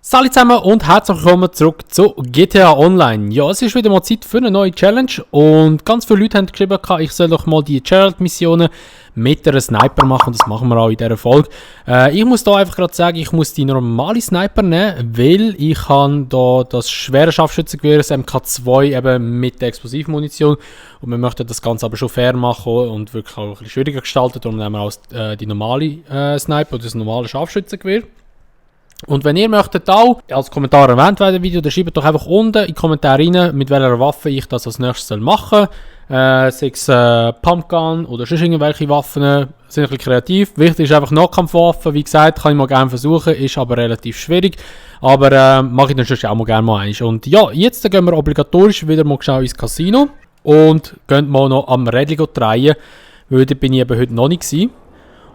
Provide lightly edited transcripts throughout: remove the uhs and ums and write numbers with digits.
Salut zusammen und herzlich willkommen zurück zu GTA Online. Ja, es ist wieder mal Zeit für eine neue Challenge und ganz viele Leute haben geschrieben, ich soll doch mal die Gerald-Missionen mit einer Sniper machen und das machen wir auch in dieser Folge. Ich muss da einfach gerade sagen, ich muss die normale Sniper nehmen, weil ich habe da das schwere Scharfschützengewehr, das MK2 eben mit der Explosivmunition und wir möchten das Ganze aber schon fair machen und wirklich auch ein bisschen schwieriger gestalten, darum nehmen wir auch die normale Sniper oder das normale Scharfschützengewehr. Und wenn ihr möchtet auch als Kommentar erwähnt werden im Video, dann schreibt doch einfach unten in die Kommentare rein, mit welcher Waffe ich das als nächstes machen soll. Sei es Pumpgun oder sonst irgendwelche Waffen, sind ein bisschen kreativ. Wichtig ist einfach Nahkampfwaffen, wie gesagt, kann ich mal gerne versuchen, ist aber relativ schwierig. Aber mache ich dann sonst auch mal gerne mal eins. Und ja, jetzt gehen wir obligatorisch wieder mal schnell ins Casino und gehen mal noch am Rädchen drehen, weil da bin ich eben heute noch nicht gewesen.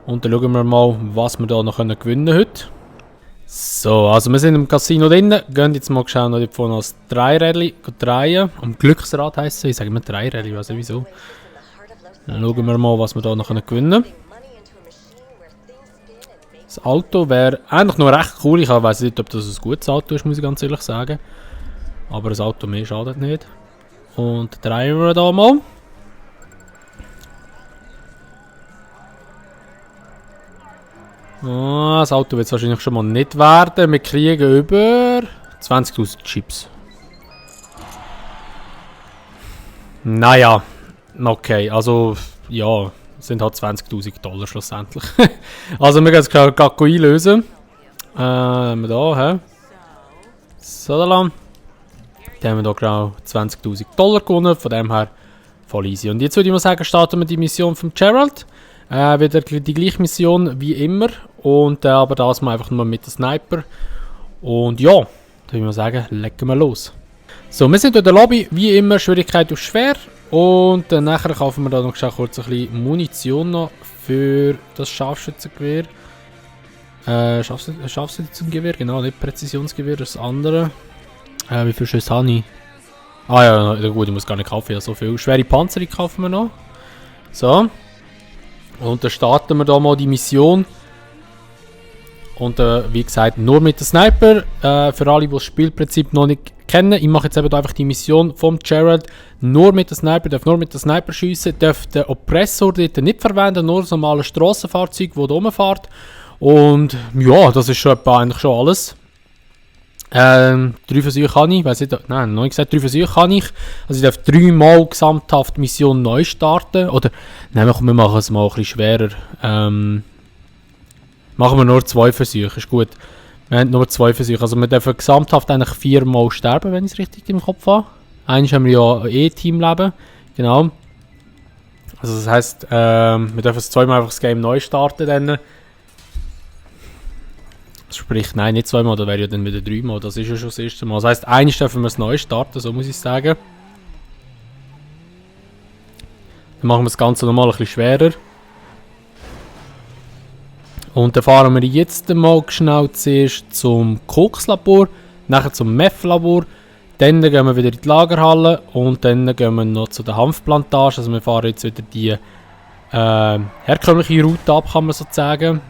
Und dann schauen wir mal, was wir da noch gewinnen können heute. So, also wir sind im Casino drin, gehen jetzt mal schauen, noch vorne das Dreirädchen drehen. Am Glücksrad heisst es, ich sage immer Dreirädchen, ich weiß nicht wieso. Dann schauen wir mal, was wir da noch gewinnen können. Das Auto wäre eigentlich noch recht cool, ich weiß nicht, ob das ein gutes Auto ist, muss ich ganz ehrlich sagen. Aber das Auto mehr schadet nicht. Und drehen wir da mal. Oh, das Auto wird es wahrscheinlich schon mal nicht werden. Wir kriegen über 20.000 Chips. Naja, okay, also ja, sind halt 20.000 Dollar schlussendlich. Also wir gehen jetzt gerade einlösen. Haben wir da, hä? So, da lang. Dann haben wir da genau 20.000 Dollar gewonnen, von dem her voll easy. Und jetzt würde ich mal sagen, starten wir die Mission von Gerald. Wieder die gleiche Mission wie immer. Und aber das mal einfach nur mit der Sniper. Und ja, dann würde ich mal sagen, legen wir los. So, wir sind in der Lobby, wie immer, Schwierigkeit auf schwer. Und nachher kaufen wir da noch kurz ein bisschen Munition noch für das Scharfschützengewehr. Scharfschützengewehr, genau, nicht Präzisionsgewehr, das andere. Wie viel Schüsse habe ich? Ah ja, gut, ich muss gar nicht kaufen, ja, so viel. Schwere Panzerung kaufen wir noch. So. Und dann starten wir da mal die Mission. Und wie gesagt, nur mit der Sniper. Für alle, die das Spielprinzip noch nicht kennen, ich mache jetzt eben einfach die Mission vom Gerald. Nur mit der Sniper, darf nur mit der Sniper schiessen, darf den Oppressor dort nicht verwenden, nur das normale Strassenfahrzeug, das da rumfährt. Und ja, das ist schon eigentlich schon alles. 3 Versuche kann ich, weiß nicht, nein, noch nicht gesagt, 3 Versuche kann ich. Also ich darf 3 Mal gesamthaft die Mission neu starten. Oder, nein, wir machen es mal ein bisschen schwerer. Machen wir nur 2 Versuche, ist gut. Wir haben nur 2 Versuche, also wir dürfen gesamthaft eigentlich 4 Mal sterben, wenn ich es richtig im Kopf habe. Eigentlich haben wir ja Teamleben, genau. Also das heisst, wir dürfen 2 Mal einfach das Game neu starten dann. Sprich, nein, nicht 2 Mal, da wäre ja dann wieder 3 Mal, das ist ja schon das erste Mal. Das heisst, eigentlich dürfen wir es neu starten, so muss ich sagen. Dann machen wir das Ganze nochmal ein bisschen schwerer. Und dann fahren wir jetzt mal schnell zuerst zum Kokslabor, nachher zum Meth-Labor, dann gehen wir wieder in die Lagerhalle und dann gehen wir noch zu der Hanfplantage. Also wir fahren jetzt wieder die herkömmliche Route ab, kann man so sagen.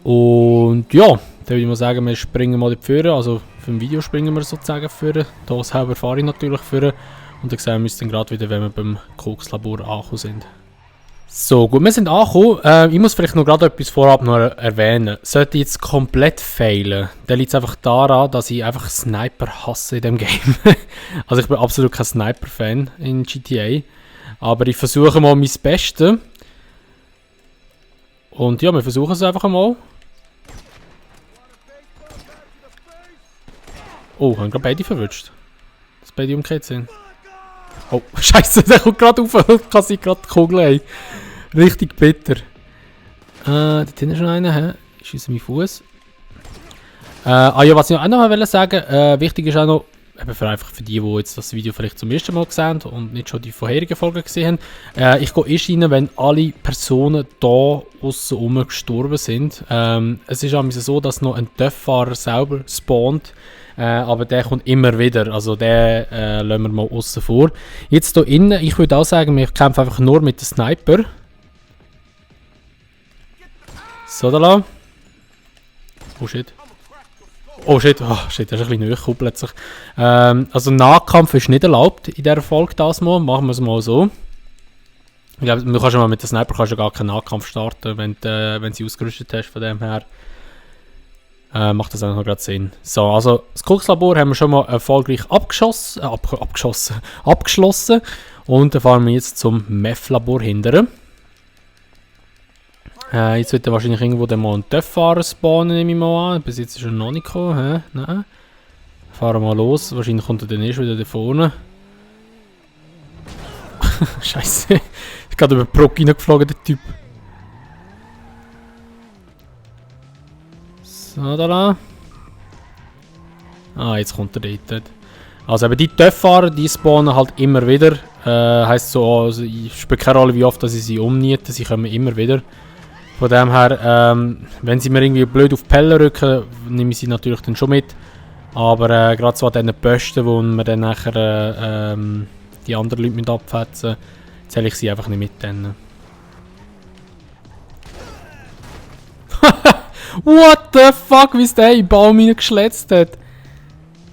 Und ja, dann würde ich mal sagen, wir springen mal vorne, also für ein Video springen wir sozusagen vorne. Hier selber fahre ich natürlich vorne. Und dann sehen wir uns dann gerade wieder, wenn wir beim Kokslabor angekommen sind. So, gut, wir sind angekommen. Ich muss vielleicht noch gerade etwas vorab noch erwähnen. Sollte ich jetzt komplett failen, dann liegt es einfach daran, dass ich einfach Sniper hasse in diesem Game. Also ich bin absolut kein Sniper-Fan in GTA. Aber ich versuche mal mein Bestes. Und ja, wir versuchen es einfach mal. Oh, haben gerade beide verwünscht. Dass beide umgekehrt sind. Oh, Scheiße, der kommt gerade auf und kann sich gerade kugeln. Richtig bitter. Dort hinten ist schon einer, hä? Ich schieße meinen Fuß. Ja, was ich auch noch sagen wollte, wichtig ist auch noch, eben für die, die jetzt das Video vielleicht zum ersten Mal gesehen haben und nicht schon die vorherigen Folgen gesehen haben. Ich gehe erst rein, wenn alle Personen hier aussen herum gestorben sind. Es ist auch so, dass noch ein Töfffahrer selber spawnt. Aber der kommt immer wieder, also den lassen wir mal außen vor. Jetzt hier innen, ich würde auch sagen, wir kämpfen einfach nur mit dem Sniper. So, da lang. Oh shit. Oh shit, shit, das ist ein bisschen hochgekommen plötzlich. Also Nahkampf ist nicht erlaubt in dieser Folge das mal. Machen wir es mal so. Ich glaube, du kannst ja mal mit dem Sniper kannst ja gar keinen Nahkampf starten, wenn du sie ausgerüstet hast, von dem her. Macht das auch noch gerade Sinn. So, also das Kokslabor haben wir schon mal erfolgreich abgeschlossen. Und dann fahren wir jetzt zum Meth-Labor hinterher. Jetzt wird er wahrscheinlich irgendwo mal einen Töpffahrer spawnen, nehme ich mal an. Bis jetzt ist er noch nicht gekommen. Nein. Fahren wir mal los. Wahrscheinlich kommt er dann erst wieder da vorne. Scheiße. Ich bin gerade über die Brücke reingeflogen, der Typ. So, da. Jetzt kommt er dort. Also eben die Töpffahrer, die spawnen halt immer wieder. Heisst so, also ich spiele keine Rolle, wie oft dass ich sie umniete. Sie kommen immer wieder. Von dem her, wenn sie mir irgendwie blöd auf die Pelle rücken, nehme ich sie natürlich dann schon mit. Aber gerade so an diesen Posten, wo wir dann nachher die anderen Leute abfetzen, zähle ich sie einfach nicht mit. Dann. What the fuck, wie es der in den Baum reingeschletzt hat.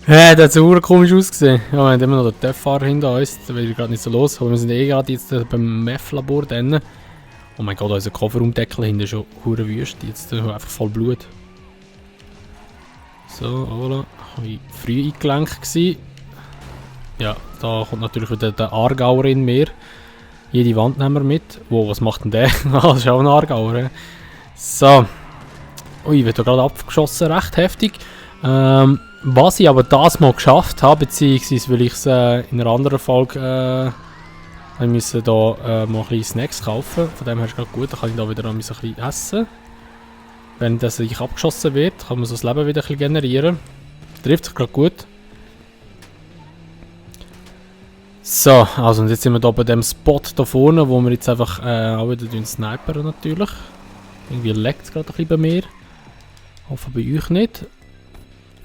Das hat so komisch ausgesehen. Ja, wir haben immer noch den Töpffahrer hinter uns, da will ich gerade nicht so los. Aber wir sind gerade jetzt beim Meth-Labor dann. Oh mein Gott, unser Kofferraumdeckel hinten ist schon hure wüst. Jetzt einfach voll Blut. So, voilà. Ich war früh eingelenkt gewesen. Ja, da kommt natürlich wieder der Aargauer in mir. Jede Wand nehmen wir mit. Wow, was macht denn der? Das ist auch ein Aargauer. So. Ui, wird da gerade abgeschossen, recht heftig. Was ich aber das mal geschafft habe, beziehungsweise weil ich es in einer anderen Folge wir müssen da mal ein bisschen Snacks kaufen. Von dem her ist es gerade gut, dann kann ich da wieder ein bisschen essen. Wenn das sich abgeschossen wird, kann man so das Leben wieder ein bisschen generieren. Das trifft sich gerade gut. So, also und jetzt sind wir da bei dem Spot da vorne, wo wir jetzt einfach auch wieder snipern natürlich. Irgendwie leckt es gerade ein bisschen bei mir. Hoffe bei euch nicht.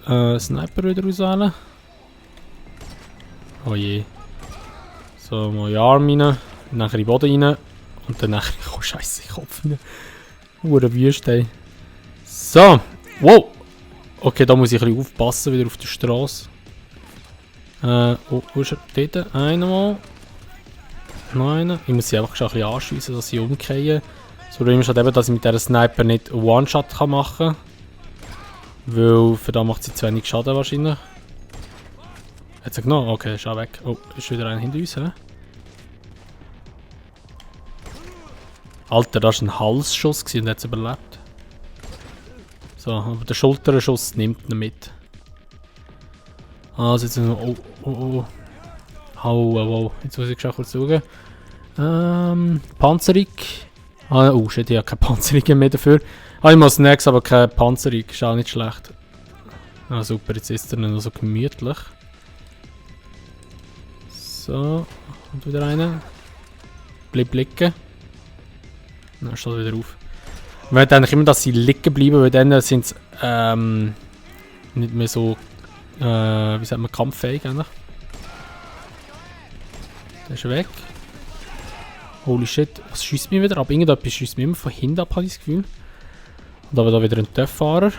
Sniper wieder auswählen. Oh je. So, mal in den Arm rein, dann in den Boden rein und dann nachher, oh Scheiße, ich Kopf rein. Wüste. So, wow. Okay, da muss ich ein bisschen aufpassen, wieder auf der Straße. Wo ist er? Dort, einmal. Noch einer. Ich muss sie einfach schon ein bisschen anschiessen, dass sie umkehren. Das Problem ist halt eben, dass ich mit dieser Sniper nicht One-Shot machen kann. Weil für da macht sie zu wenig Schaden wahrscheinlich. Hat sie genommen? Okay, ist auch weg. Oh, ist wieder einer hinter uns, hä? Alter, das war ein Halsschuss und hat es überlebt. So, aber der Schulterschuss nimmt ihn mit. Also jetzt noch. Oh. Jetzt muss ich schon kurz schauen. Panzerung. Oh shit, ich habe keine Panzerung mehr dafür. Ich muss Snacks, aber keine Panzerung. Ist auch nicht schlecht. Super, jetzt ist er noch so gemütlich. So, und wieder einer. Bleib liegen. Dann steht er wieder auf. Ich möchte eigentlich immer, dass sie liegen bleiben, weil dann sind sie nicht mehr so, wie sagt man, kampffähig eigentlich. Der ist weg. Holy shit, was schießt mich wieder ab? Irgendetwas schießt mich immer von hinten ab, habe ich das Gefühl. Und aber da wieder ein Töpffahrer.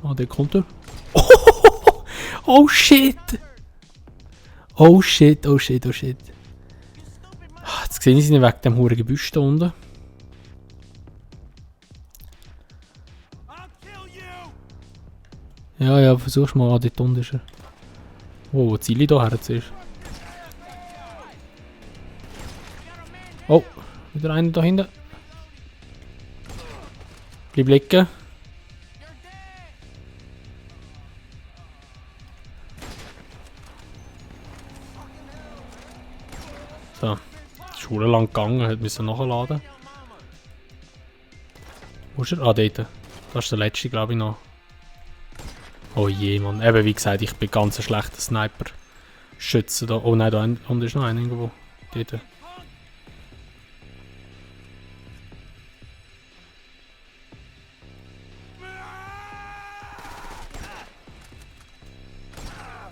Der kommt er. Oh shit! Oh shit. Jetzt sehe ich sie nicht wegen dem huren Gebüsch da unten. Ja, versuch's mal. Dort unten ist er. Wow, wo Ziele da her zuerst. Oh, wieder einer da hinten. Bleib liegen. So, die Schule lang gegangen, hat müssen nachladen. Wo ist er? Dort. Das ist der letzte, glaube ich, noch. Oh je, Mann. Eben, wie gesagt, ich bin ganz ein schlechter Sniper. Schütze da. Oh nein, da unten ist noch einer irgendwo. Dort.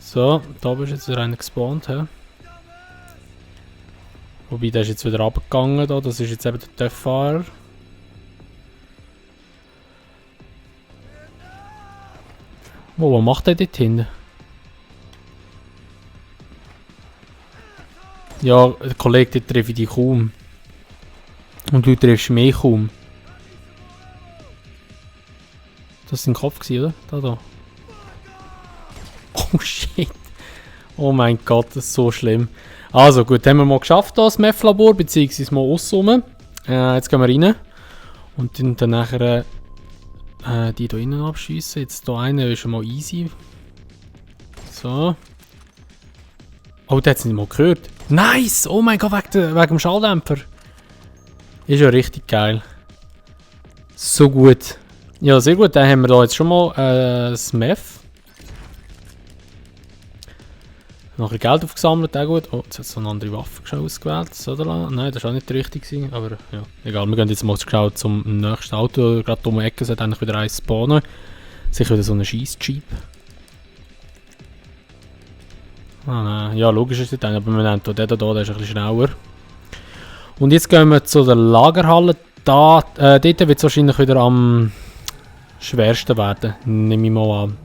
So, da ist jetzt wieder einer gespawnt. He? Wobei, der ist jetzt wieder runtergegangen. Da. Das ist jetzt eben der Töpffahrer. Oh, was macht der dort hinten? Ja, der Kollege, den treffe ich dich kaum. Und du triffst mich kaum. Das war dein Kopf, oder? Da. Oh shit. Oh mein Gott, das ist so schlimm. Also gut, haben wir mal geschafft, das Meth-Labor, beziehungsweise mal aussen. Jetzt gehen wir rein. Und dann nachher die hier innen abschiessen. Jetzt hier eine ist schon mal easy. So. Oh, der hat es nicht mal gehört. Nice! Oh mein Gott, wegen dem Schalldämpfer. Ist ja richtig geil. So gut. Ja, sehr gut. Dann haben wir da jetzt schon mal das Meth. Noch ein Geld aufgesammelt, auch gut. Oh, jetzt hat es so eine andere Waffe schon ausgewählt. So, nein, das war auch nicht richtig. Aber ja, egal. Wir gehen jetzt mal schauen zum nächsten Auto. Gerade um die Ecke sollte eigentlich wieder eins spawnen. Sicher wieder so ein Scheiss-Jeep. Ah, nein. Ja, logisch ist das dann, aber wir nehmen hier den hier, der ist ein bisschen schneller. Und jetzt gehen wir zu der Lagerhalle. Dort wird es wahrscheinlich wieder am schwersten werden, nehme ich mal an.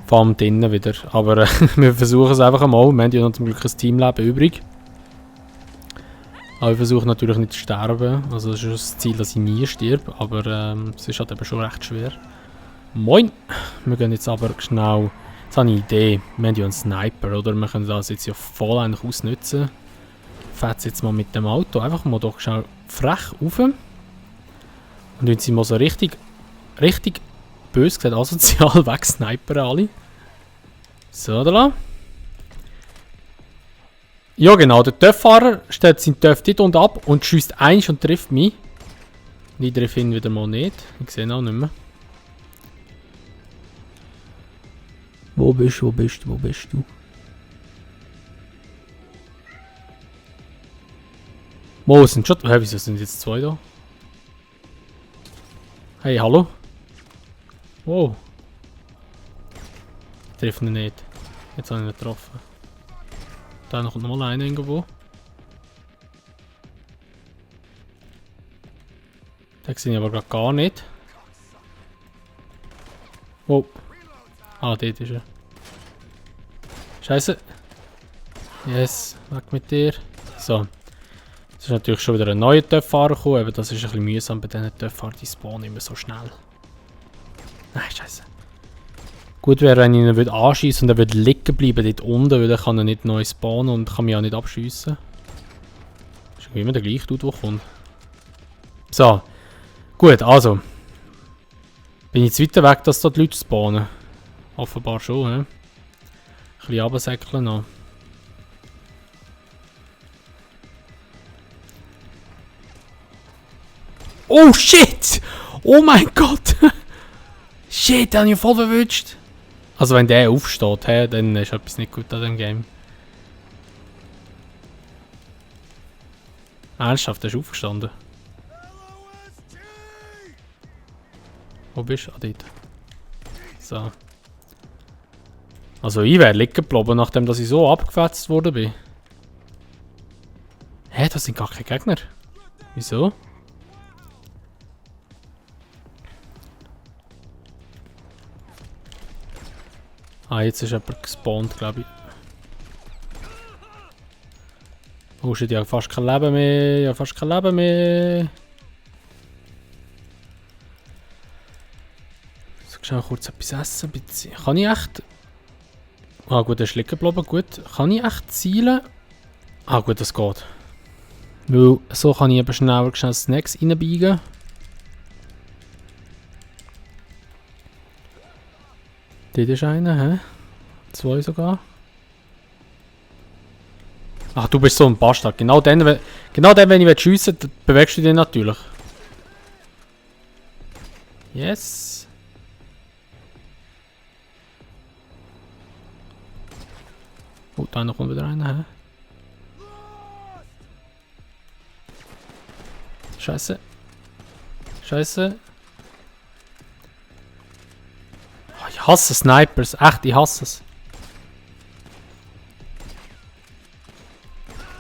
Vor allem drinnen wieder. Aber wir versuchen es einfach einmal. Wir haben ja noch zum Glück ein Teamleben übrig. Aber wir versuchen natürlich nicht zu sterben. Also das ist das Ziel, dass ich nie stirb. Aber es ist halt eben schon recht schwer. Moin! Wir gehen jetzt aber schnell. Jetzt habe ich eine Idee. Wir haben ja einen Sniper, oder? Wir können das jetzt ja voll eigentlich ausnutzen. Fährt jetzt mal mit dem Auto. Einfach mal doch schnell frech rauf. Und wenn sie mal so richtig böse gesagt, asozial wegsnipern alle. So, da. Ja genau, der TÜV-Fahrer stellt seinen TÜV dort unten ab und schießt eins und trifft mich. Ich treffe ihn wieder mal nicht. Ich sehe ihn auch nicht mehr. Wo bist du? Wo sind schon... wieso sind jetzt zwei da? Hey, hallo? Wow. Ich treffe ihn nicht. Jetzt habe ich ihn getroffen. Da kommt noch mal einer irgendwo. Den sehe ich aber gerade gar nicht. Wow. Ah, dort ist er. Scheiße. Yes, weg mit dir. So. Es ist natürlich schon wieder ein neuer TÜV-Fahrer gekommen. Eben, das ist ein bisschen mühsam bei diesen TÜV-Fahrern, die spawnen immer so schnell. Nein, scheiße. Gut wäre, wenn ich ihn anschießen und er würde liegen bleiben dort unten, weil dann kann er nicht neu spawnen und kann mich auch nicht abschiessen. Das ist immer der gleiche Dude, der kommt. So. Gut, also. Bin ich jetzt weiter weg, dass da die Leute spawnen? Offenbar schon, he? Ein bisschen runtersäckeln noch. Oh shit! Oh mein Gott! Shit, den habe ich voll verwünscht. Also wenn der aufsteht, he, dann ist etwas nicht gut an dem Game. Ernsthaft, der ist aufgestanden. Wo bist du? Ah, dort. So. Also ich wäre liegen geblieben, nachdem dass ich so abgefetzt worden bin. Hä, das sind gar keine Gegner. Wieso? Ah, jetzt ist jemand gespawnt, glaube ich. Oh shit, ich habe fast kein Leben mehr. So, schnell kurz etwas essen. Kann ich echt... Ah gut, er ist liegen geblieben, gut. Kann ich echt zielen? Ah gut, das geht. Weil so kann ich eben schnell Snacks reinbiegen. Dort ist einer, hä? Zwei sogar. Ach, du bist so ein Bastard. Genau dann, wenn ich schiessen will, bewegst du dich natürlich. Yes. Oh, da kommt wieder einer, hä? Scheiße. Scheiße. Oh, ich hasse Snipers. Echt, ich hasse es.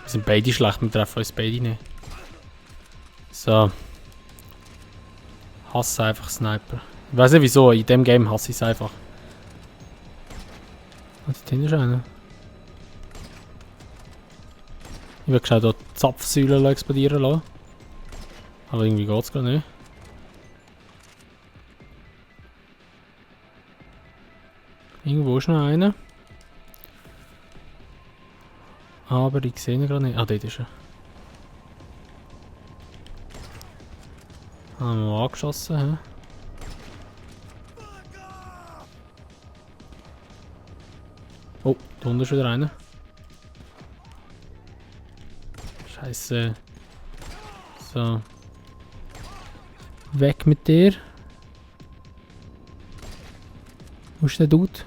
Wir sind beide schlecht, wir treffen uns beide nicht. So. Hasse einfach Sniper. Ich weiß nicht wieso, in dem Game hasse ich es einfach. Ah, dort hinten ist einer. Ich will schnell hier die Zapfsäule explodieren lassen. Aber irgendwie geht es gar nicht. Irgendwo ist noch einer. Aber ich sehe ihn gerade nicht. Ah, dort ist er. Haben wir angeschossen, hä? Oh, da unten ist wieder einer. Scheiße. So. Weg mit dir. Wo ist der Dude?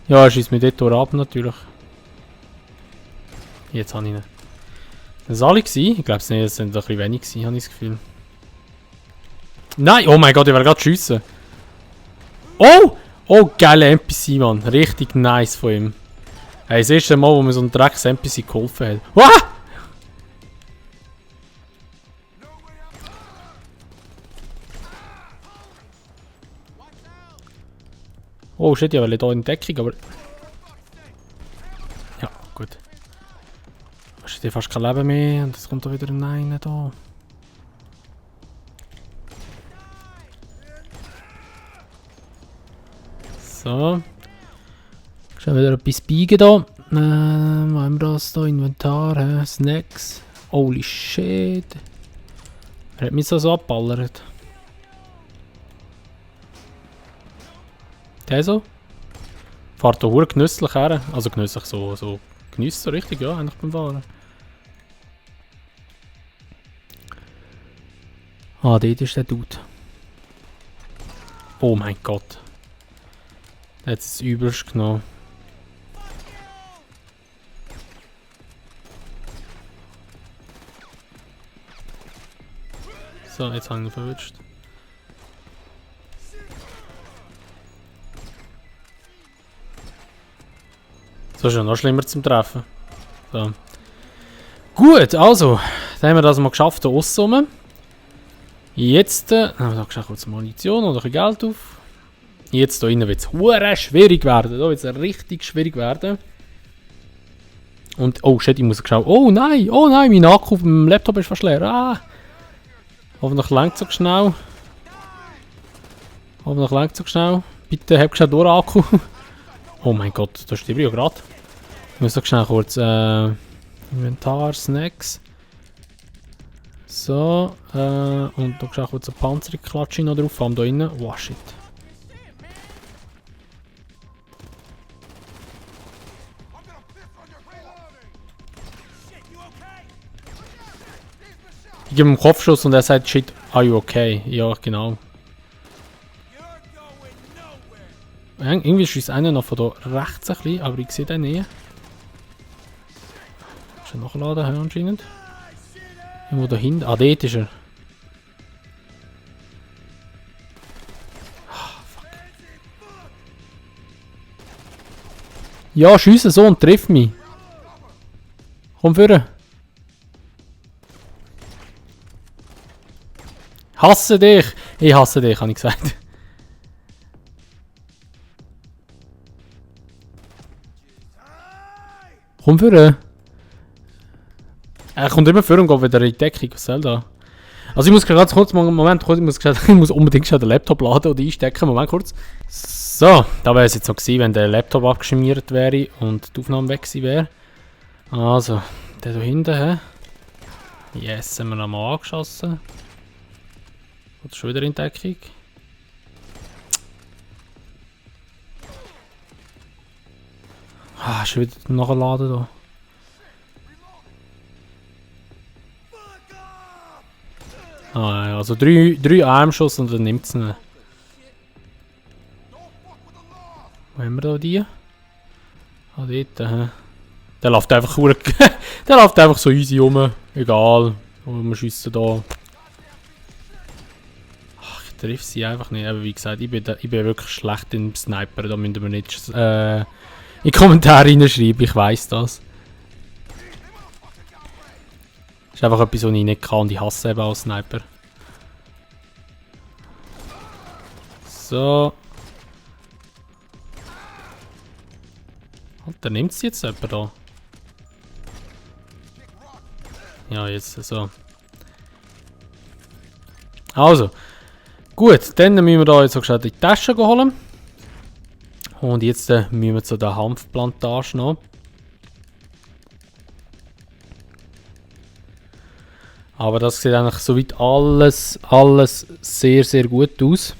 Ja, er schießt mir dort ab natürlich. Jetzt habe ich ihn. Das war alle gewesen? Ich glaube es nicht, es sind ein bisschen wenig gewesen, habe ich das Gefühl. Nein! Oh mein Gott, ich werde gerade schiessen. Oh! Oh, geile NPC, Mann. Richtig nice von ihm. Hey, das erste Mal, wo mir so ein Drecks-NPC geholfen hat. Wah! Oh shit, ich will hier in Deckung, aber... Ja, gut. Hast du fast kein Leben mehr und es kommt da wieder ein Nein da. So. Schon wieder etwas biegen da. Wo haben wir das da? Inventar, Snacks. Holy shit. Er hat mich so abballert. Der so? Fahrt da hure genüsslich her. Also genüsslich so genießt so richtig, ja, eigentlich beim Fahren. Ah, dort ist der Dude. Oh mein Gott. Der hat es übelst genommen. So, jetzt habe ich ihn verwünscht. So ist ja noch schlimmer zum Treffen. So. Gut, also, dann haben wir das mal geschafft, hier aussen. Jetzt, da schnell kurz Munition oder ein bisschen Geld auf. Jetzt hier innen wird es hure schwierig werden. Da wird es richtig schwierig werden. Und, oh shit, ich muss schauen. Oh nein, mein Akku vom Laptop ist fast leer. Ah. Hoffentlich lenkt es so schnell. Hoffentlich lenkt es so schnell. Bitte, hab schnell durch Akku. Oh mein Gott, da steht ja gerade. Ich muss doch schnell kurz Inventar, Snacks. So, und da schnell kurz eine Panzerklatsche noch drauf, vor allem da innen. Wow, shit. Ich gebe ihm einen Kopfschuss und er sagt, shit, are you okay? Ja, genau. Irgendwie schießt einer noch von da rechts ein bisschen, aber ich sehe den nicht. Ist er nachgeladen anscheinend? Irgendwo da hinten. Ah, dort ist er. Ah, fuck. Ja, schiesse so und triff mich. Komm führen. Hasse dich! Ich hasse dich, habe ich gesagt. Komm führen. Er kommt immer vor und geht wieder in die Deckung. Was soll da? Also ich muss gerade kurz, Moment, ich muss unbedingt schon den Laptop laden oder einstecken. Moment kurz. So, da wäre es jetzt so gewesen, wenn der Laptop abgeschmiert wäre und die Aufnahme weg gewesen wäre. Also, der da hinten, hä? Yes, haben wir nochmal angeschossen. Oder schon wieder in Deckung. Ah, schon wieder nachladen da. Ah ja, also drei Armschuss und dann nimmt es ihn. Wo haben wir da die? Ah, dort, hä? Der läuft einfach der läuft einfach so easy rum. Egal. Wir schiessen da. Ach, ich treffe sie einfach nicht. Aber wie gesagt, ich bin wirklich schlecht im Sniper. Da müssen wir nicht in die Kommentare reinschreiben. Ich weiss das. Das ist einfach etwas, was ich nicht kann und ich hasse eben als Sniper. So. Alter, nimmt es jetzt jemand da? Ja, jetzt so. Also. Gut, dann müssen wir da jetzt so schnell die Tasche holen. Und jetzt müssen wir zu der Hanfplantage noch. Aber das sieht eigentlich soweit alles sehr, sehr gut aus.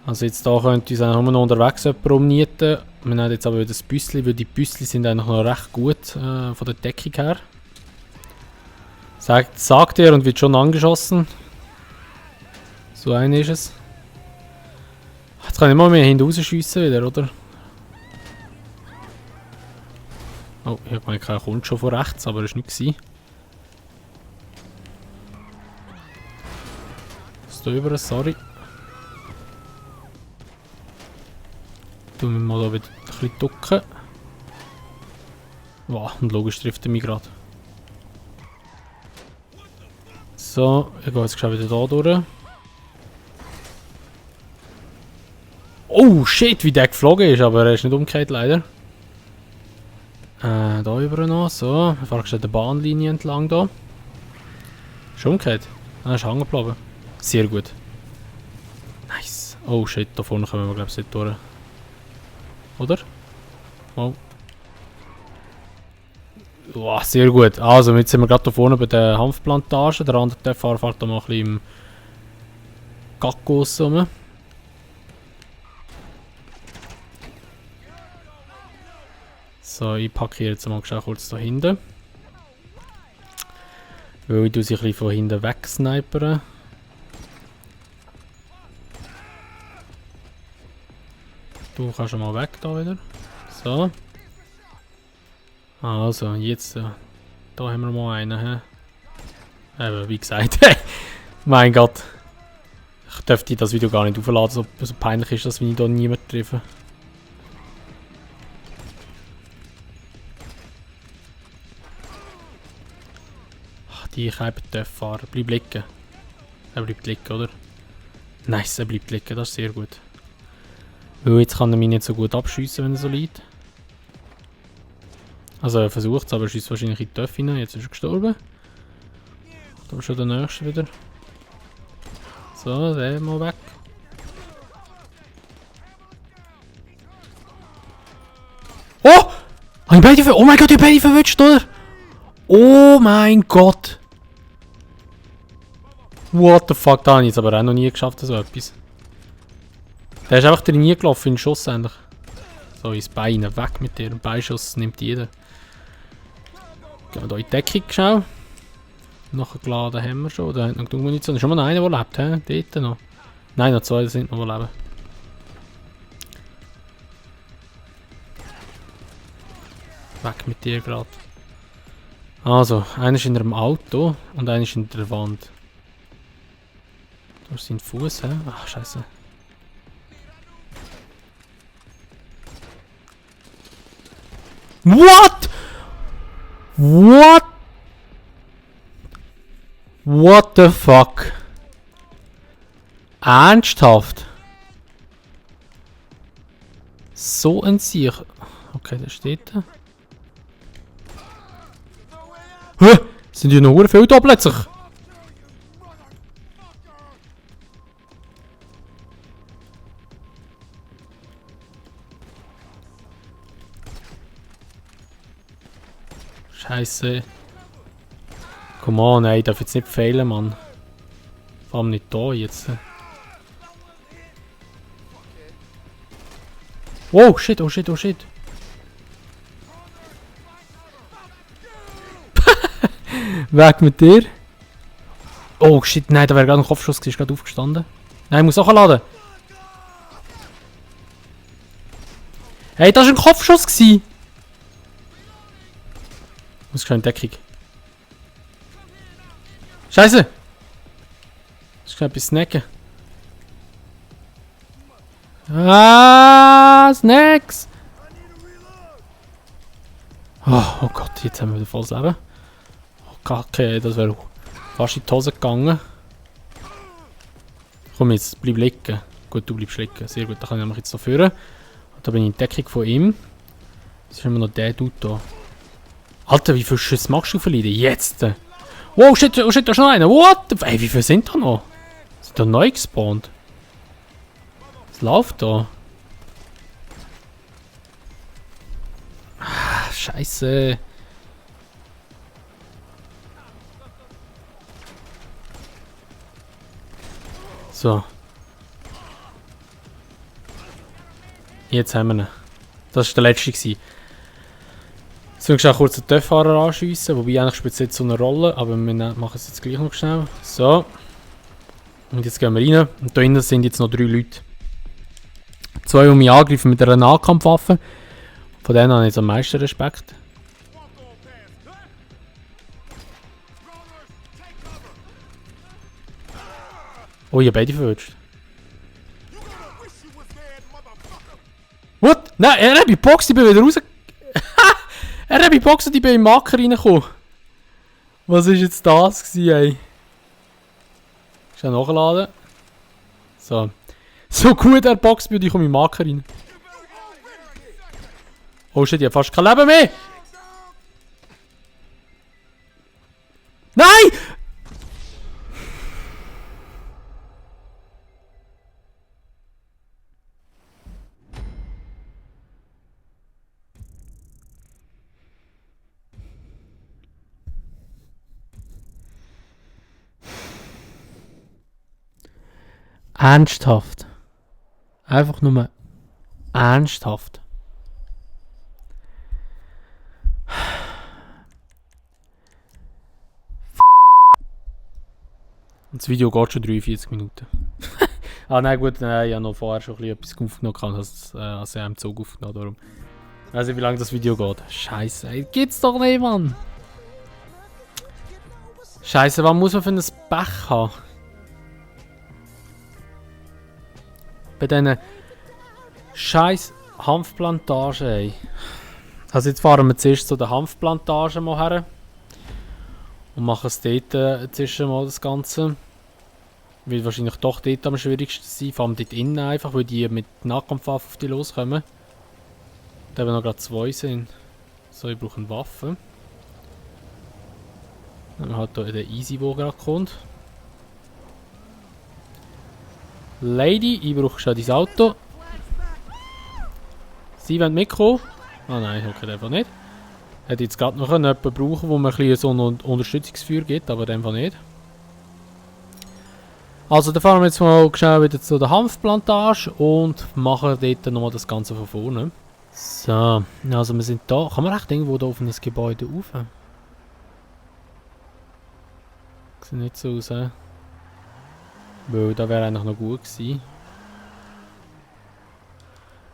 Also jetzt da könnte uns nur noch unterwegs jemand umnieten. Wir nehmen jetzt aber wieder das Büssli, weil die Büssli sind eigentlich noch recht gut von der Deckung her. Sagt er und wird schon angeschossen. So einer ist es. Jetzt kann ich mal mehr hinten rausschiessen wieder, oder? Oh, ich habe gemeint, er kommt schon von rechts, aber das war nicht. Ist da über, sorry. Tun wir mal da wieder ein bisschen ducken. Wow, und logisch trifft er mich gerade. So, ich gehe jetzt wieder da durch. Oh shit, wie der geflogen ist, aber er ist nicht umgekehrt leider. Da über noch, so. Wir fahren schon die Bahnlinie entlang da. Ist umgekehrt. Er ist hängen geblieben. Sehr gut. Nice. Oh shit, da vorne kommen wir glaube ich nicht durch. Oder? Oh. Wow, sehr gut. Also, jetzt sind wir gerade da vorne bei der Hanfplantage. Der andere Fahrer fährt da mal ein bisschen im Gackos rum. So, ich parkiere jetzt mal kurz da hinten. Weil ich sich ein bisschen von hinten weg snipern. Du kannst schon mal weg da wieder. So. Also, jetzt. Da haben wir mal einen. Eben, wie gesagt. Mein Gott. Ich dürfte das Video gar nicht aufladen, so peinlich ist das, wenn ich da niemanden treffe. Die Fahrer. Bleib liegen. Er bleibt liegen, oder? Nice, er bleibt liegen, das ist sehr gut. Weil jetzt kann er mich nicht so gut abschiessen, wenn er so liegt. Also er versucht es, aber er schießt wahrscheinlich in die Töpfe rein. Jetzt ist er gestorben. Da ist schon der nächste wieder. So, der mal weg. Oh! Oh mein Gott, ich habe beide verwünscht, oder? Oh mein Gott! What the fuck, da habe ich jetzt aber auch noch nie geschafft, so etwas. Der ist einfach drin gelaufen in den Schuss eigentlich. So, ins Bein, weg mit dir. Ein Beischuss nimmt jeder. Gehen wir hier in die Deckung schnell. Noch geladen haben wir schon. Da hat noch genug Munition. Da ist schon mal einer, der lebt, hä? Dort noch. Nein, noch zwei sind noch, die leben. Weg mit dir gerade. Also, einer ist in einem Auto und einer ist in der Wand. Da ist sein Fuß, hä? Ach, scheiße. What? What? What the fuck? Ernsthaft? So ein Sieg. Okay, der steht da. Hä? Sind die noch viel da plötzlich? Scheiße. Come on, ey, ich darf jetzt nicht fehlen, Mann. Vor allem nicht da jetzt. Oh shit, oh shit, oh shit. Weg mit dir. Oh shit, nein, da wäre gerade ein Kopfschuss, ist gerade aufgestanden. Nein, ich muss auch laden. Hey, das war ein Kopfschuss. Ich muss schon in Deckung. Scheiße! Ich kann etwas snacken. Ah, Snacks! Oh Gott, jetzt haben wir wieder volles Leben. Oh Kacke, das wäre fast in die Hose gegangen. Komm jetzt, bleib liegen. Gut, gut, du bleibst liegen. Sehr gut, da kann ich nämlich jetzt noch führen. Da bin ich in Deckung von ihm. Jetzt ist immer noch der Dude da. Alter, wie viele Schüsse machst du verlieren? Jetzt! Wow, shit, da ist noch einer! What? Ey, wie viele sind da noch? Sind da neu gespawnt? Was läuft da? Ah, Scheiße. So. Jetzt haben wir ihn. Das war der letzte. Jetzt müssen wir kurz den TÜV-Fahrer anschiessen, wobei eigentlich spielt es jetzt so eine Rolle, aber wir machen es jetzt gleich noch schnell. So. Und jetzt gehen wir rein. Und da hinten sind jetzt noch 3 Leute. 2, die mich angreifen mit einer Nahkampfwaffe. Von denen habe ich jetzt am meisten Respekt. Oh, ich habe beide verwünscht. What? Nein, er hat mich geboxt, ich bin wieder raus. Er hat mich geboxt und ich bin in den Macker reingekommen. Was war jetzt das gewesen, ey? Schnell nachladen. So. So gut, er boxt mich und ich komme in den Macker rein. Oh shit, ich habe fast kein Leben mehr! Nein! Ernsthaft. Einfach nur ernsthaft. Und das Video geht schon 43 Minuten. Ah nein gut, nein, ich habe noch vorher schon etwas aufgenommen, also im Zug aufgenommen, darum. Ich weiß nicht, wie lange das Video geht. Scheiße, ey, gibt's doch nicht, Mann! Scheiße, was muss man für ein Pech haben? Bei diesen scheiß Hanfplantagen, ey. Also jetzt fahren wir zuerst zu der Hanfplantage mal her. Und machen es dort zuerst mal das Ganze. Wird wahrscheinlich doch dort am schwierigsten sein. Vor allem dort innen einfach, weil die mit Nahkampfwaffen auf die loskommen. Da wir noch gerade 2 sind. So, ich brauche eine Waffe. Dann hat hier den Easy, der gerade kommt. Lady, ich brauche schon dein Auto. Sie wollen mitkommen? Ah nein, okay, einfach nicht. Hätte jetzt gerade noch jemanden brauchen, wo man ein bisschen so ein Unterstützungsfeuer gibt, aber einfach nicht. Also, dann fahren wir jetzt mal schnell wieder zu der Hanfplantage und machen dort nochmal das Ganze von vorne. So, also wir sind da. Kann man echt irgendwo da auf ein Gebäude rauf? Sieht nicht so aus, he? Weil da wäre eigentlich noch gut gewesen.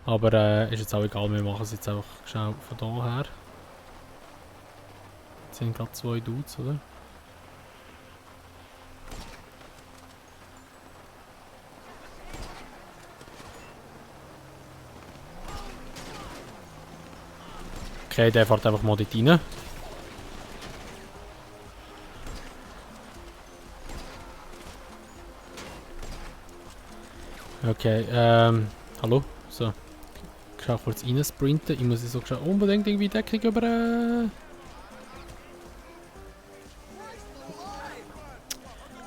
Aber ist jetzt auch egal, wir machen es jetzt einfach schnell von da her. Jetzt sind gerade 2 Dudes, oder? Okay, der fährt einfach mal dort rein. Okay, hallo? So. Ich kann kurz rein sprinten. Ich muss jetzt so unbedingt irgendwie Deckung über...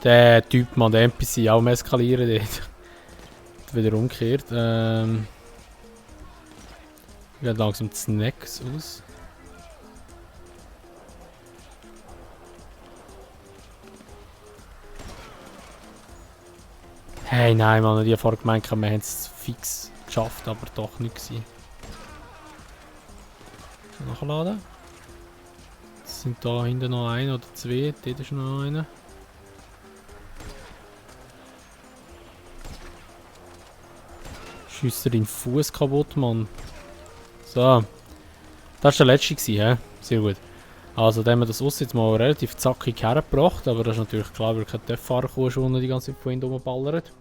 Der Typ, man, der NPC auch am eskalieren dort. Wieder umgekehrt. Geht langsam die Snacks aus. Hey, nein, Mann, die haben vorher gemeint, wir haben es fix geschafft, aber doch nicht gewesen. Nachladen. Jetzt sind da hinten noch 1 oder 2, dort ist noch einer. Schießt er den Fuß kaputt, Mann. So. Das war der letzte, hä? Sehr gut. Also, dann haben wir das aus jetzt mal relativ zackig hergebracht, aber das ist natürlich klar, weil kein TÜV-Fahrer kommt, der die ganze Zeit von hinten rumballert.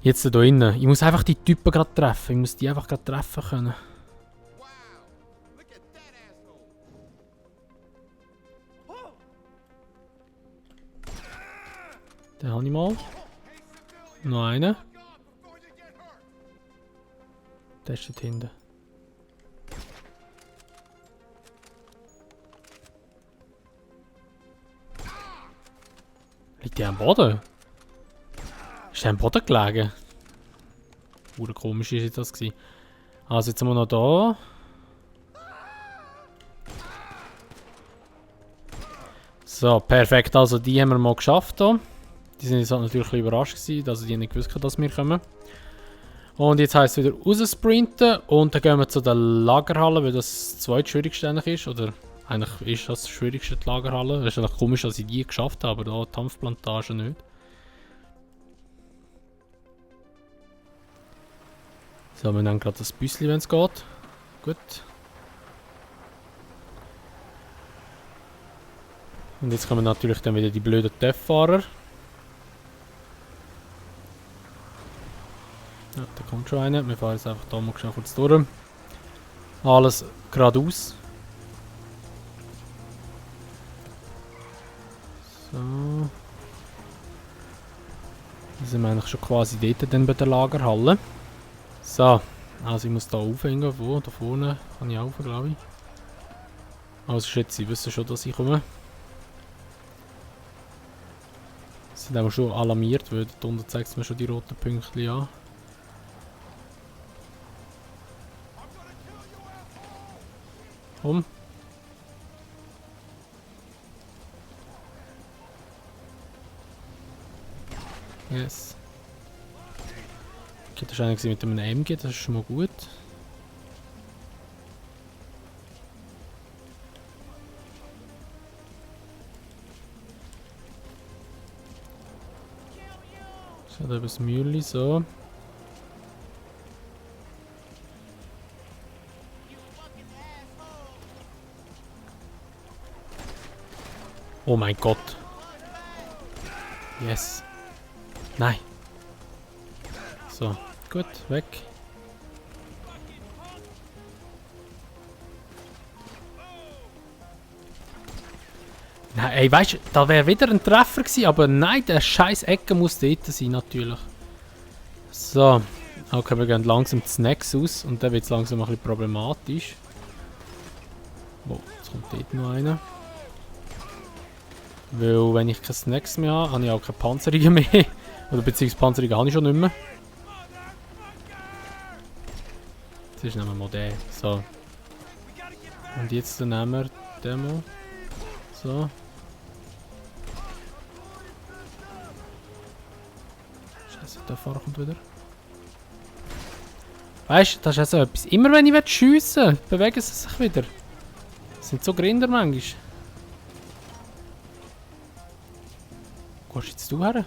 Jetzt hier innen. Ich muss einfach die Typen gerade treffen. Ich muss die einfach gerade treffen können. Den habe ich mal. Noch einer. Der ist dort hinten. Liegt der am Boden? Ist der am Boden gelegen? Komisch ist jetzt das gewesen. Also jetzt sind wir noch da. So, perfekt. Also die haben wir mal geschafft hier. Die sind jetzt halt natürlich ein bisschen überrascht gewesen, also die haben nicht gewusst, dass wir kommen. Und jetzt heisst es wieder raussprinten und dann gehen wir zu der Lagerhalle, weil das das zweitschwierigste eigentlich ist. Oder eigentlich ist das schwierigste die Lagerhalle. Es ist eigentlich komisch, dass ich die geschafft habe, aber da die Hanfplantage nicht. So, wir nehmen gerade das Büsschen, wenn es geht. Gut. Und jetzt kommen natürlich dann wieder die blöden TÜV-Fahrer. Ja, da kommt schon einer. Wir fahren jetzt einfach da mal kurz durch. Alles geradeaus. So. Dann sind wir eigentlich schon quasi dort dann bei der Lagerhalle. So. Also ich muss da aufhängen. Wo? Da vorne kann ich rauf, glaube ich. Also schätze, sie wissen schon, dass ich komme. Sie sind auch schon alarmiert, weil dort unten zeigt es mir schon die roten Pünktchen an. Komm. Yes. Okay, das war eigentlich mit einem MG, das ist schon mal gut. So, da das Mühli so. Oh mein Gott. Yes. Nein. So, gut, weg. Nein, ey, weißt du, da wäre wieder ein Treffer gewesen, aber nein, der scheiß Ecke muss dort sein, natürlich. So, okay, wir gehen langsam die Snacks aus und dann wird es langsam ein bisschen problematisch. Oh, jetzt kommt dort noch einer. Weil, wenn ich keine Snacks mehr habe, habe ich auch keine Panzerungen mehr. Oder beziehungsweise Panzerungen habe ich schon nicht mehr. Jetzt ist nämlich mal der. So. Und jetzt nehmen wir den mal. So. Scheiße, der Fahrer kommt wieder. Weißt du, das ist also etwas. Immer wenn ich schiessen will, bewegen sie sich wieder. Das sind so Grinder manchmal. Wo gehst jetzt du her?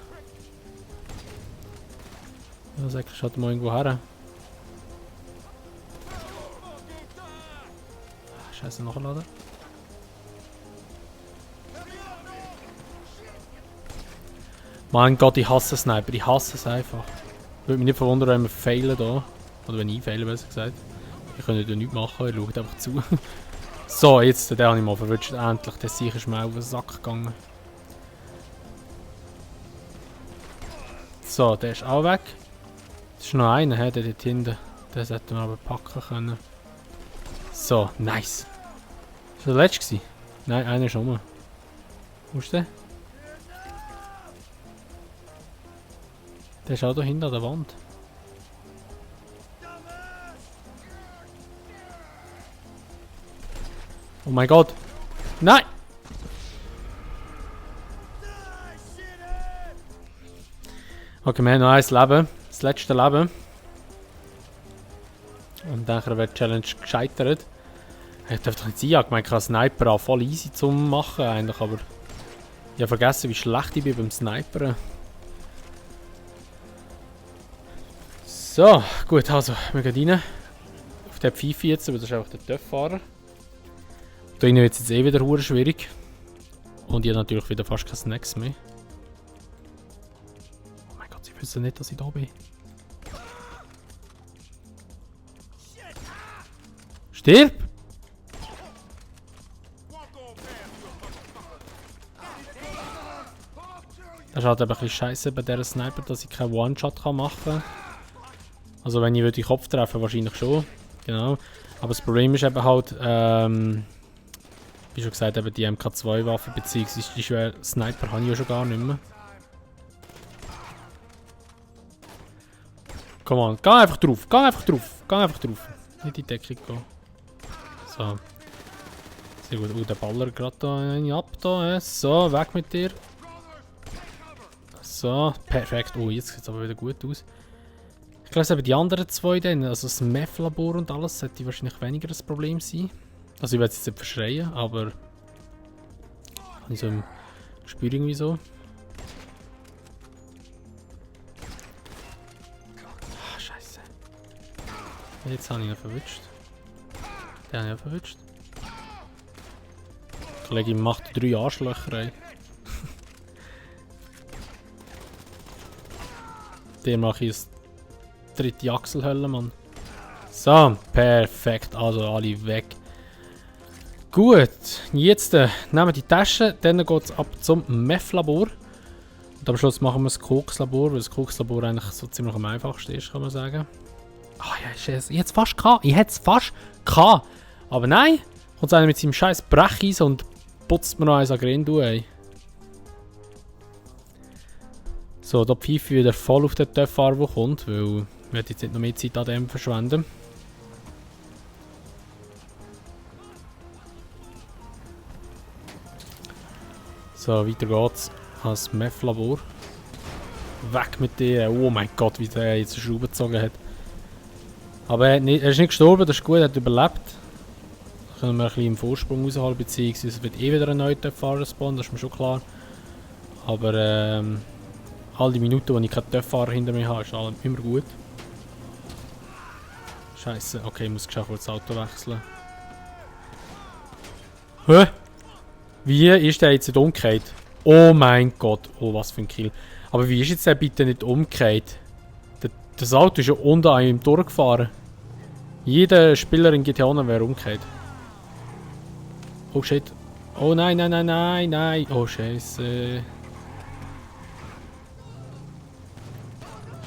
Ja, sag ich, schaut mal irgendwo her. Scheiße, nachladen. Mein Gott, ich hasse Sniper, ich hasse es einfach. Würde mich nicht verwundern, wenn wir failen da. Oder wenn ich faile, besser gesagt. Ich könnte ja nichts machen, ihr schaut einfach zu. So, jetzt, den habe ich mal verwünscht. Endlich, der sicher ist mir auf den Sack gegangen. So, der ist auch weg. Das ist noch einer, der dort hinten. Den sollten wir aber packen können. So, nice. Ist das der letzte? Nein, einer ist rum. Wo ist der? Der ist auch da hinten an der Wand. Oh mein Gott! Nein! Okay, wir haben noch ein Leben. Das letzte Leben. Und dann wird die Challenge gescheitert. Ich darf doch nicht sein, ich habe gemeint, Sniper auch voll easy zu machen eigentlich, aber ich habe vergessen, wie schlecht ich bin beim Sniperen. So, gut, also, wir gehen rein. Auf den Pfeife jetzt, aber das ist einfach der TÜV-Fahrer. Da innen wird es jetzt eh wieder hure schwierig. Und ich habe natürlich wieder fast keine Snacks mehr. Oh mein Gott, sie wissen nicht, dass ich da bin. Stirb! Das ist halt eben ein bisschen scheiße bei dieser Sniper, dass ich keinen One-Shot machen kann. Also wenn ich den Kopf treffen wahrscheinlich schon. Genau. Aber das Problem ist eben halt, wie schon gesagt, eben die MK2-Waffe bzw. die schweren Sniper habe ich ja schon gar nicht mehr. Komm on, geh einfach drauf, geh einfach drauf, geh einfach drauf. Nicht in die Deckung gehen. So. Sehr gut. Oh, der Baller gerade da ab da. So, weg mit dir. So, perfekt. Oh, jetzt sieht es aber wieder gut aus. Ich glaube, eben die anderen zwei dann, also das Meth-Labor und alles, sollte wahrscheinlich weniger das Problem sein. Also ich werde es jetzt nicht verschreien, aber ich so im Gespür irgendwie so. Ah, scheiße. Jetzt habe ich ihn verwünscht. Den habe ich auch verwünscht. Der Kollege macht 3 Arschlöcher rein. Der mache ich jetzt dritte Achselhölle, Mann. So, perfekt. Also alle weg. Gut, jetzt nehmen wir die Tasche, dann geht es ab zum Meth-Labor. Und am Schluss machen wir das Kokslabor, weil das Kokslabor eigentlich so ziemlich am einfachsten ist, kann man sagen. Ah ja, ich hätte es fast gehabt. Ich hätte es fast gehabt. Aber nein, kommt einer mit seinem scheiß Brecheisen und putzt mir noch eins an Grindu, ey. So, da pfeife ich wieder voll auf den Töpfer, der kommt, weil ich werde jetzt nicht noch mehr Zeit an dem verschwenden. So, weiter geht's ans Meth-Labor. Weg mit dir! Oh mein Gott, wie der jetzt eine Schraube gezogen hat. Aber er ist nicht gestorben, das ist gut, er hat überlebt. Da können wir ein bisschen im Vorsprung rausholen, beziehungsweise es wird eh wieder ein neuer Töpffahrer spawnen, das ist mir schon klar. Aber all die Minuten, wo ich keinen Töpffahrer hinter mir habe, ist immer gut. Scheiße, okay, ich muss geschafft das Auto wechseln. Hä? Wie ist der jetzt nicht umgekehrt? Oh mein Gott, oh was für ein Kill. Aber wie ist jetzt der bitte nicht umgekehrt? Das Auto ist ja unter einem durchgefahren. Jeder Spieler in GTA Online wäre umgekehrt. Oh shit. Oh nein, nein, nein, nein, nein. Oh scheiße.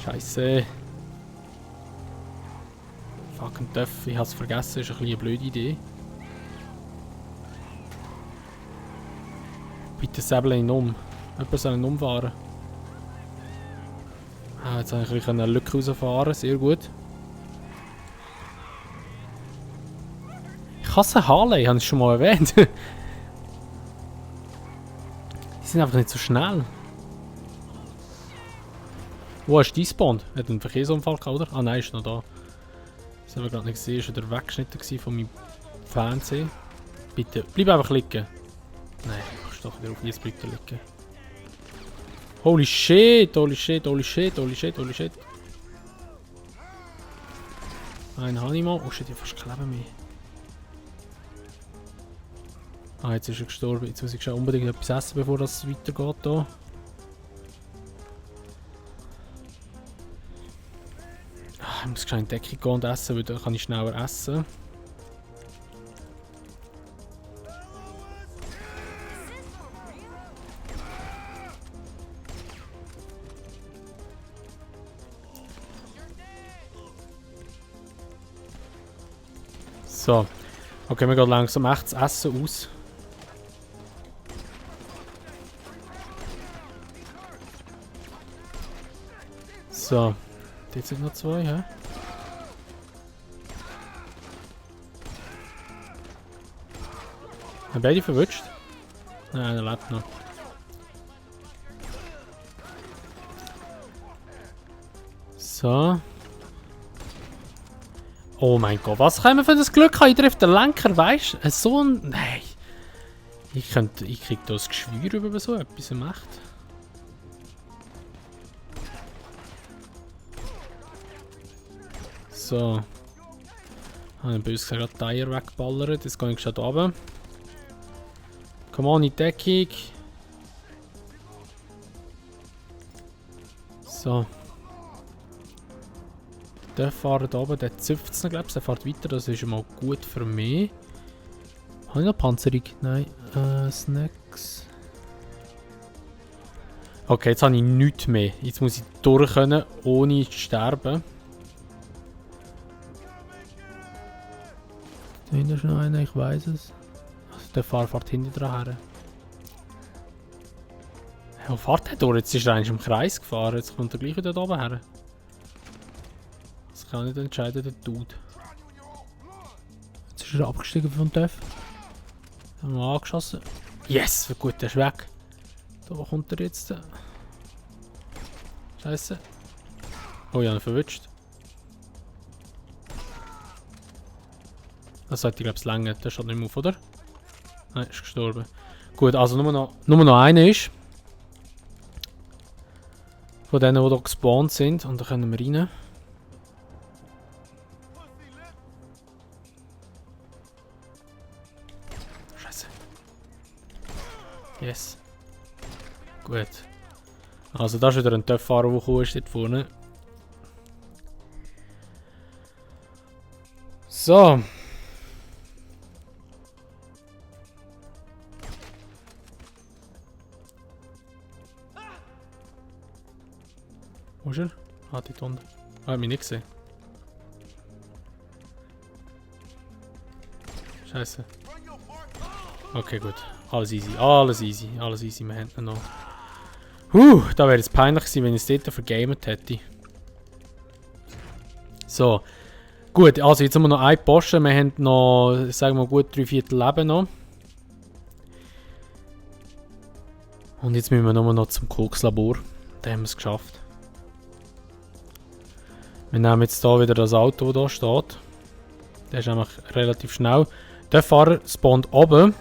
Scheiße. Fucking Töff, ich hab's vergessen, ist ein bisschen eine blöde Idee. Bitte säbeln ihn um. Jemand soll ihn umfahren. Ah, jetzt habe ich eine Lücke rausfahren, sehr gut. Ich hasse Harley, habe ich schon mal erwähnt. Die sind einfach nicht so schnell. Wo ist die Spawn? Hat einen Verkehrsunfall gehabt, oder? Ah nein, ist noch da. Das haben wir gerade nicht gesehen, ist wieder weggeschnitten von meinem Fernseher. Bitte, bleib einfach liegen. Nein, ich doch wieder auf, jetzt bleibt er liegen. Holy shit, holy shit, holy shit, holy shit, holy shit. Einen habe ich mal. Oh shit, ich habe fast kleben mehr. Ah, jetzt ist er gestorben. Jetzt muss ich schon unbedingt etwas essen, bevor das weitergeht hier. Ich muss schnell in die Deckung gehen und essen, weil dann kann ich schneller essen. So. Okay, wir gehen langsam echt das Essen aus. So. Jetzt sind noch zwei, hä? Haben beide verwünscht? Nein, er lebt noch. So. Oh mein Gott, was können wir für das Glück haben? Ich treffe den Lenker, weißt du? So ein... Nein. Ich krieg da das Geschwür über so etwas macht. So. Habe ich böse gesagt, Tire wegballert. Jetzt gehe ich schon da runter. Komm on, in die Deckung. So. Der fährt da oben, der züpft es noch, glaube ich. Der fährt weiter, das ist mal gut für mich. Habe ich noch Panzerung? Nein. Snacks. Okay, jetzt habe ich nichts mehr. Jetzt muss ich durch können, ohne zu sterben. Da hinten ist noch einer, ich weiß es. Also der Fahrer fährt hinten dran her. Wo fährt der durch? Jetzt ist er eigentlich im Kreis gefahren. Jetzt kommt er gleich wieder da oben her. Das kann nicht entscheiden, der Dude. Jetzt ist er abgestiegen vom TÜV. Haben wir angeschossen. Yes, gut, der ist weg. Da wo kommt er jetzt? Scheiße. Oh, ich habe ihn verwünscht. Das sollte ich glaube ich länger. Der schaut nicht mehr auf, oder? Nein, ist gestorben. Gut, also nur noch einer ist. Von denen, die hier gespawnt sind. Und da können wir rein. Scheiße. Yes. Gut. Also da ist wieder ein TÜV-Fahrer, der gekommen ist, dort vorne. So. Wo ist er? Ah, dort unten. Ah, hat mich nicht gesehen. Scheiße. Okay, gut. Alles easy, alles easy, alles easy. Wir haben ihn noch. Da wäre es peinlich gewesen, wenn ich es dort vergamet hätte. So. Gut, also jetzt haben wir noch einen Posten. Wir haben noch, sagen wir mal, gut 3/4 Leben noch. Und jetzt müssen wir nur noch zum Kokslabor. Da haben wir es geschafft. Wir nehmen jetzt hier wieder das Auto, das hier steht. Der ist einfach relativ schnell. Der Fahrer spawnt oben.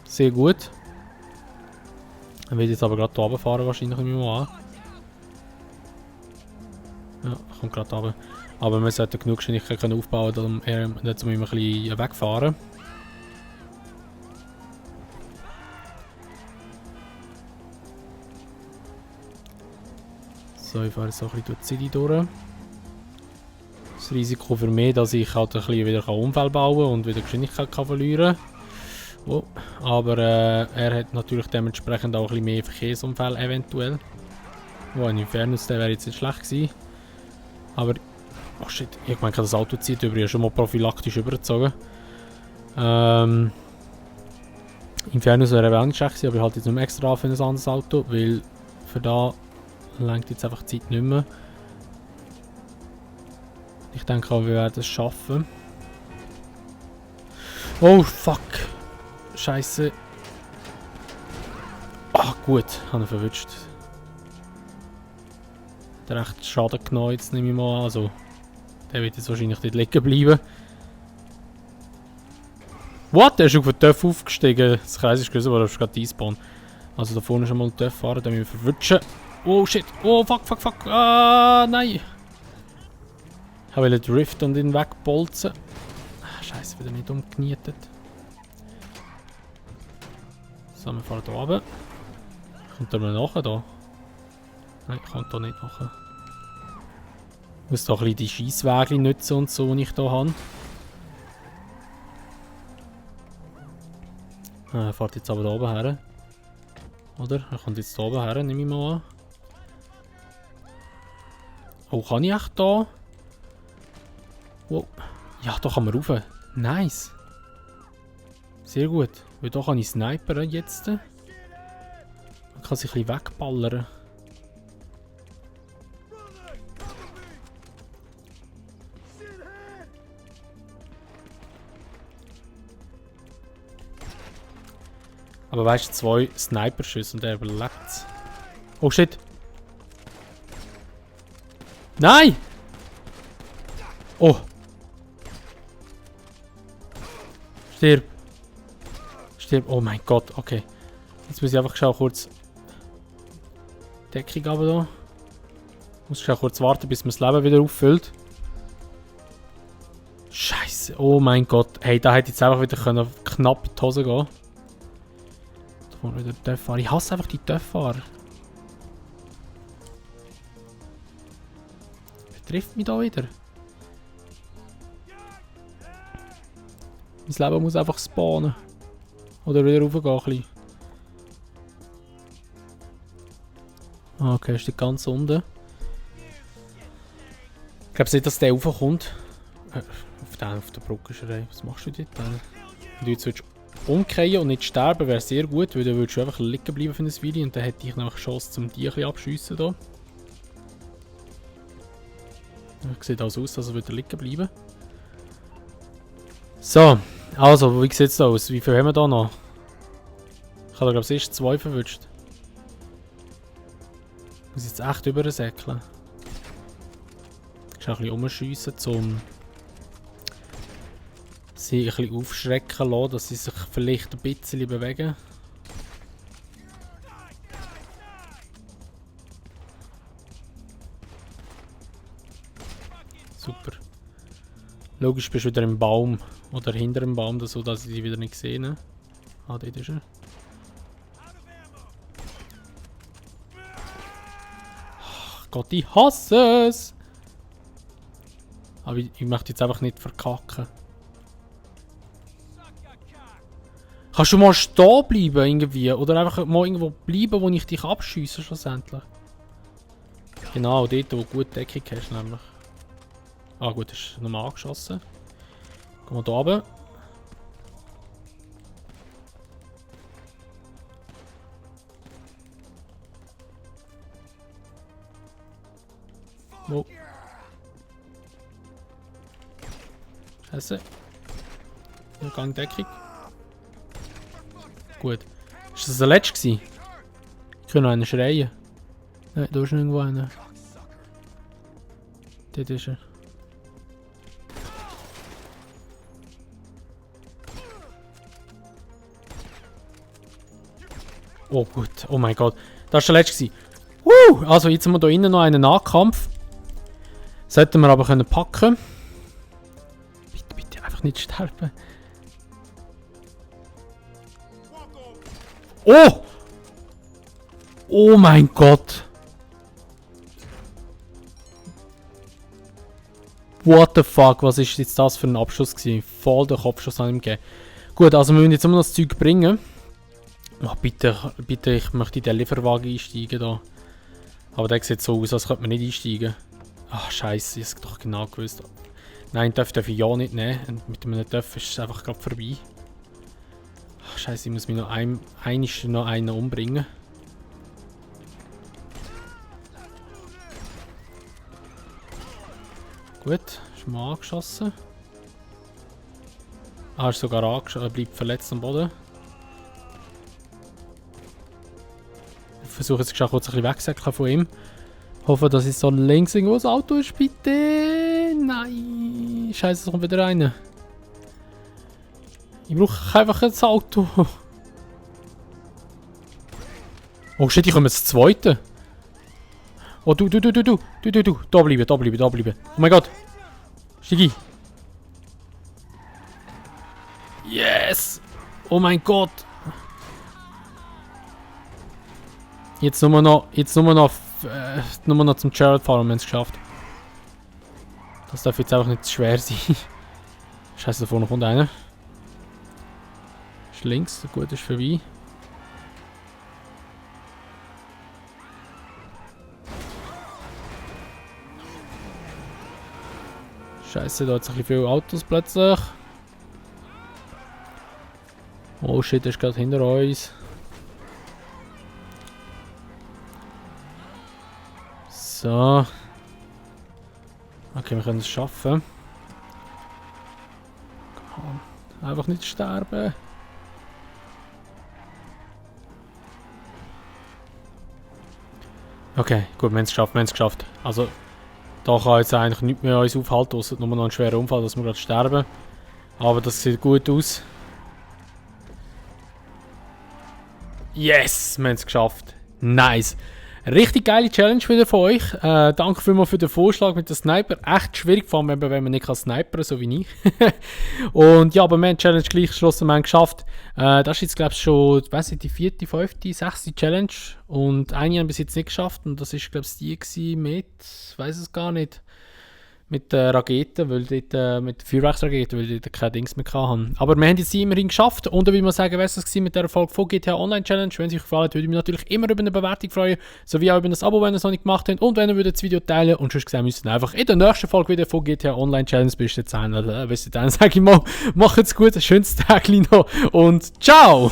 Sehr gut. Er wird jetzt aber gerade hier runterfahren, wahrscheinlich mal an. Ja, kommt gerade runter. Aber wir sollten genug Geschwindigkeit aufbauen, um jetzt müssen wir ein bisschen wegfahren. So, ich fahre jetzt so ein bisschen durch die City durch. Das Risiko für mich, dass ich halt ein bisschen wieder Unfall bauen kann und wieder Geschwindigkeit verlieren kann. Oh, aber er hat natürlich dementsprechend auch ein bisschen mehr Verkehrsunfälle eventuell. Oh, ein Infernus, der wäre jetzt nicht schlecht gewesen. Aber, oh shit, ich meine, das Auto zieht über, ich habe schon mal prophylaktisch übergezogen. Infernus wäre auch nicht schlecht gewesen, aber ich halte jetzt nicht mehr extra für ein anderes Auto, weil für da lenkt jetzt einfach die Zeit nicht mehr. Ich denke auch, wir werden es schaffen. Oh, fuck. Scheiße. Ah, gut. Habe ihn verwünscht. Der hat echt Schaden genommen, jetzt nehme ich mal an. Also, der wird jetzt wahrscheinlich dort liegen bleiben. What? Der ist auf den TÜV aufgestiegen. Das Kreis ist größer, aber er ist gerade despawn. Also, da vorne schon mal ein TÜV fahren, den müssen wir verwünschen. Oh, shit. Oh, fuck, fuck, fuck. Ah, nein. Ich wollte driften und ihn wegbolzen. Ah, Scheiße, wieder nicht umgenietet. So, wir fahren hier runter. Kommt er mal nachher da? Nein, kommt da nicht nachher. Ich muss da ein bisschen die Scheisswege nutzen und so, die ich hier habe. Er fährt jetzt aber da oben her. Oder? Er kommt jetzt da oben her, nehme ich mal an. Oh, kann ich echt da? Wow. Ja, da kann man rauf. Nice. Sehr gut. Weil da kann ich snipern jetzt. Man kann sich ein bisschen wegballern. Aber weißt du, 2 Sniper-Schüsse und er überlebt. Oh shit! Nein! Oh! Stirb! Stirb! Oh mein Gott, okay. Jetzt muss ich einfach schon kurz Deckung aber da. Muss schon kurz warten, bis man das Leben wieder auffüllt. Scheiße! Oh mein Gott! Hey, da hätte jetzt einfach wieder knapp in die Hose gehen. Wieder TÜV-Fahrer. Ich hasse einfach die TÜV-Fahrer. Wer trifft mich da wieder? Mein Leben muss einfach spawnen. Oder wieder raufgehen ein bisschen. Okay, ist die ganz unten. Ich glaube nicht, dass der raufkommt. Auf der Brücke ist er. Was machst du dort? Wenn du jetzt umkehren und nicht sterben, wäre sehr gut, weil dann würdest du einfach liegen bleiben für ein Video und dann hätte ich noch Chance, um die ein bisschen abschiessen hier. Sieht also aus, als er wieder liegen bleiben. So, also, wie sieht es da aus? Wie viel haben wir da noch? Ich habe da glaube ich erst 2 verwünscht. Muss ich jetzt echt übersäckeln. Ich kann ein bisschen umschiessen, um sie ein bisschen aufschrecken lassen, dass sie sich vielleicht ein bisschen bewegen. Super. Logisch bist du wieder im Baum oder hinter dem Baum, so dass ich die wieder nicht sehe. Ah, dort ist er. Ach Gott, ich hasse es! Aber ich möchte jetzt einfach nicht verkacken. Kannst du mal stehen bleiben irgendwie? Oder einfach mal irgendwo bleiben, wo ich dich abschiesse schlussendlich? Genau, dort, wo du gut Deckung hast nämlich. Ah gut, ist nochmal angeschossen. Gehen wir hier runter. Oh. Scheiße. Gang Deckung. Gut. Ist das der letzte gewesen? Ich kann noch einen schreien. Nein, da ist noch irgendwo einer. Dort ist er. Oh gut, oh mein Gott. Das war der letzte gewesen. Also jetzt haben wir hier innen noch einen Nahkampf. Sollten wir aber können packen. Bitte, bitte, einfach nicht sterben. Oh! Oh mein Gott! What the fuck, was ist jetzt das für ein Abschuss gewesen? Voll den Kopfschuss an ihm gegeben. Gut, also wir müssen jetzt immer noch das Zeug bringen. Oh, bitte, bitte, ich möchte in den Lieferwagen einsteigen da. Aber der sieht so aus, als könnte man nicht einsteigen. Ach, scheiße, ich habe doch genau gewusst. Nein, darf ich ja nicht nehmen. Und mit einem Dörf ist es einfach gerade vorbei. Ach, scheiße, ich muss mich noch einen umbringen. Gut, ist mal angeschossen. Ah, ist sogar angeschossen, bleibt verletzt am Boden. Ich versuche jetzt kurz ein bisschen wegzusäckeln von ihm. Hoffe, dass jetzt so links irgendwo das Auto ist, bitte. Nein. Scheiße, es kommt wieder rein. Ich brauche einfach ein Auto. Oh shit, ich komme jetzt zweite. Oh, du. Da bleiben. Oh mein Gott. Steig ein. Yes. Oh mein Gott. Jetzt nur noch zum Gerald fahren, wenn wir es geschafft. Das darf jetzt einfach nicht zu schwer sein. Scheiße, da vorne kommt einer. Ist links, gut, ist vorbei. Scheiße, da hat es ein bisschen viele Autos plötzlich. Oh shit, der ist gerade hinter uns. So. Okay, wir können es schaffen. Einfach nicht sterben. Okay, gut, wir haben es geschafft. Also, da kann jetzt eigentlich nichts mehr uns aufhalten, außer nur noch ein schwerer Unfall, dass wir gerade sterben. Aber das sieht gut aus. Yes, wir haben es geschafft. Nice. Richtig geile Challenge wieder von euch. Danke vielmals für den Vorschlag mit dem Sniper. Echt schwierig, vor allem wenn man nicht snipern kann, so wie ich. Und ja, aber wir haben die Challenge gleich geschlossen, wir haben geschafft. Das ist jetzt glaube ich schon, ich weiss nicht, die 4., 5., 6. Challenge. Und eine haben wir bis jetzt nicht geschafft und das ist glaube ich die mit, ich weiss es gar nicht, mit der Rakete, weil dort, mit der Feuerwerksrakete, weil ich dort kein Dings mehr hatte. Aber wir haben jetzt immerhin geschafft und dann würde ich sagen, was das war mit der Erfolg von GTA Online Challenge. Wenn es euch gefallen hat, würde ich mich natürlich immer über eine Bewertung freuen, sowie auch über ein Abo, wenn ihr es noch nicht gemacht habt und wenn ihr das Video teilen und sonst gesehen müsst ihr einfach in der nächsten Folge wieder von GTA Online Challenge bis jetzt sein. Wisst ihr dann, sage ich mal, macht's gut, ein schönes Tag noch und ciao!